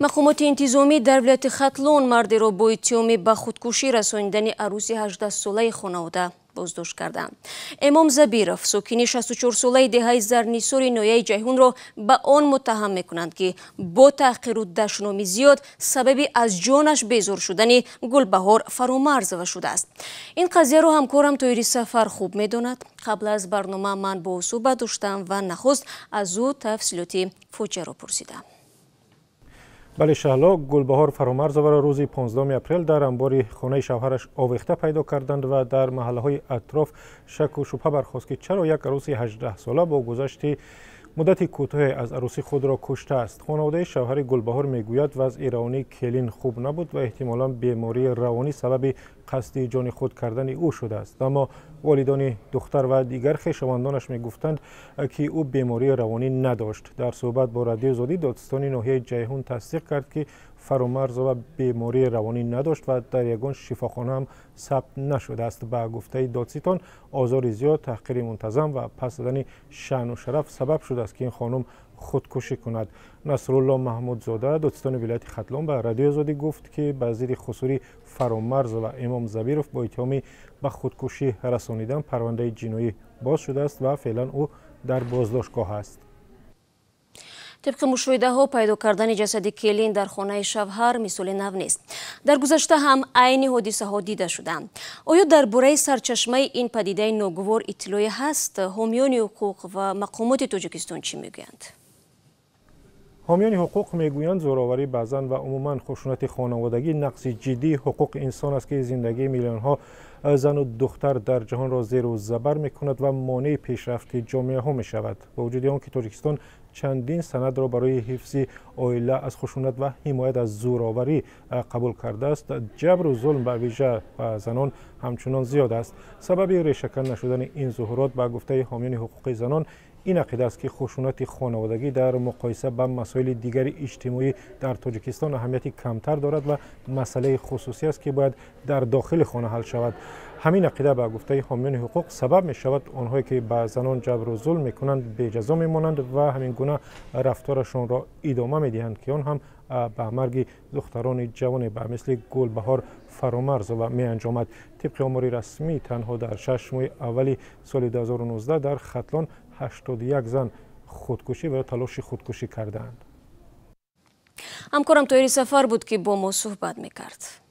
Мақомоти интизомӣ дар вилояти Хатлон мардеро бо иттиҳоми ба худкушӣ расонидани арӯси 18-солаи хонавода боздошт карданд. Эмом Забиров, сокини 64-солаи деҳаи Зарнисори ноҳияи Ҷайҳунро ба он муттаҳам мекунанд, ки бо таҳқиру дашноми зиёд сабаби аз ҷонаш безор шудани Гулбаҳор Фаромарзова шудааст. Ин қазияро ҳамкорам Тоҳири Сафар хуб медонад. Қабл аз барнома ман бо ӯ суҳбат доштам ва нахуст аз ӯ тафсилоти фоҷиаро пурсидам. Бале, Шаҳло, Гулбаҳор Фаромарзоваро рӯзи 15 апрел дар анбори хонаи шавҳараш овехта пайдо карданд ва дар маҳаллаҳои атроф шаку шубҳа бархост, ки чаро як арӯси 18-сола бо гузашти муддати кӯтоҳе аз арӯсӣ худро куштааст. Хонаводаи шавҳари Гулбаҳор мегӯяд, вазъи равонии келин хуб набуд ва эҳтимолан бемории равонӣ сабаби қасди ҷони худ кардани ӯ шудааст. Аммо волидони духтар ва дигар хешовандонаш мегуфтанд, ки ӯ бемории равонӣ надошт. Дар суҳбат бо Радиои Озодӣ додситони ноҳияи Ҷайҳун тасдиқ кард, ки Фаромарзова бемории равонӣ надошт ва дар ягон шифохона ҳам сабт нашудааст. Ба гуфтаи додситон, озори зиёд, таҳқири мунтазам ва пас задани шаъну шараф сабаб шудааст, ки ин хонум худкушӣ кунад. Насрулло Маҳмудзода, додситони вилояти Хатлон, ба Радиои Озодӣ гуфт, ки ба зидди хусури Фаромарзова Эмом Забиров бо иттиҳоми ба худкушӣ расонидан парвандаи ҷиноӣ боз шудааст ва феълан ӯ дар боздоштгоҳ аст. Тибқи мушоҳидаҳо, пайдо кардани ҷасади келин дар хонаи шавҳар мисоли нав нест. Дар гузашта ҳам айни ҳодисаҳо дида шуданд. Оё дар бораи сарчашмаи ин падидаи ногувор иттилоъе ҳаст? Ҳомиёни ҳуқуқ ва мақомоти Тоҷикистон чӣ мегӯянд? Ҳомиёни ҳуқуқ мегӯянд, зӯроварӣ ба зан ва умуман хушунати хонаводагӣ нақзи ҷиддии ҳуқуқи инсон аст, ки зиндагии миллионҳо зану духтар дар ҷаҳонро зеру забар мекунад ва монеи пешрафти ҷомеаҳо мешавад. Бо вуҷуди он ки Тоҷикистон чандин санадро барои ҳифзи оила аз хушунат ва ҳимоят аз зӯроварӣ қабул кардааст, ҷабру зулм ба вижа ба занон ҳамчунон зиёд аст. Сабаби решакан нашудани ин зуҳурот, ба гуфтаи ҳомиёни ҳуқуқи занон, ин ақида аст, ки хушунати хонаводагӣ дар муқоиса ба масоили дигари иҷтимоӣ дар Тоҷикистон аҳамияти камтар дорад ва масъалаи хусусӣ аст, ки бояд дар дохили хона ҳал шавад. Ҳамин ақида, ба гуфтаи ҳомиёни ҳуқуқ, сабаб мешавад, онҳое ки ба занон ҷабру зулм мекунанд, беҷазо мемонанд ва ҳамин гуна рафторашонро идома медиҳанд, ки он ҳам ба марги духтарони ҷавоне ба мисли Гулбаҳор Фаромарзова меанҷомад. Тибқи омори расмӣ, танҳо дар 6 моҳи аввали соли 2019 дар Хатлон 81 зан худкушӣ ва ё талоши худкушӣ кардаанд. Ҳамкорам Тоҳири Сафар буд, ки бо мо суҳбат мекард.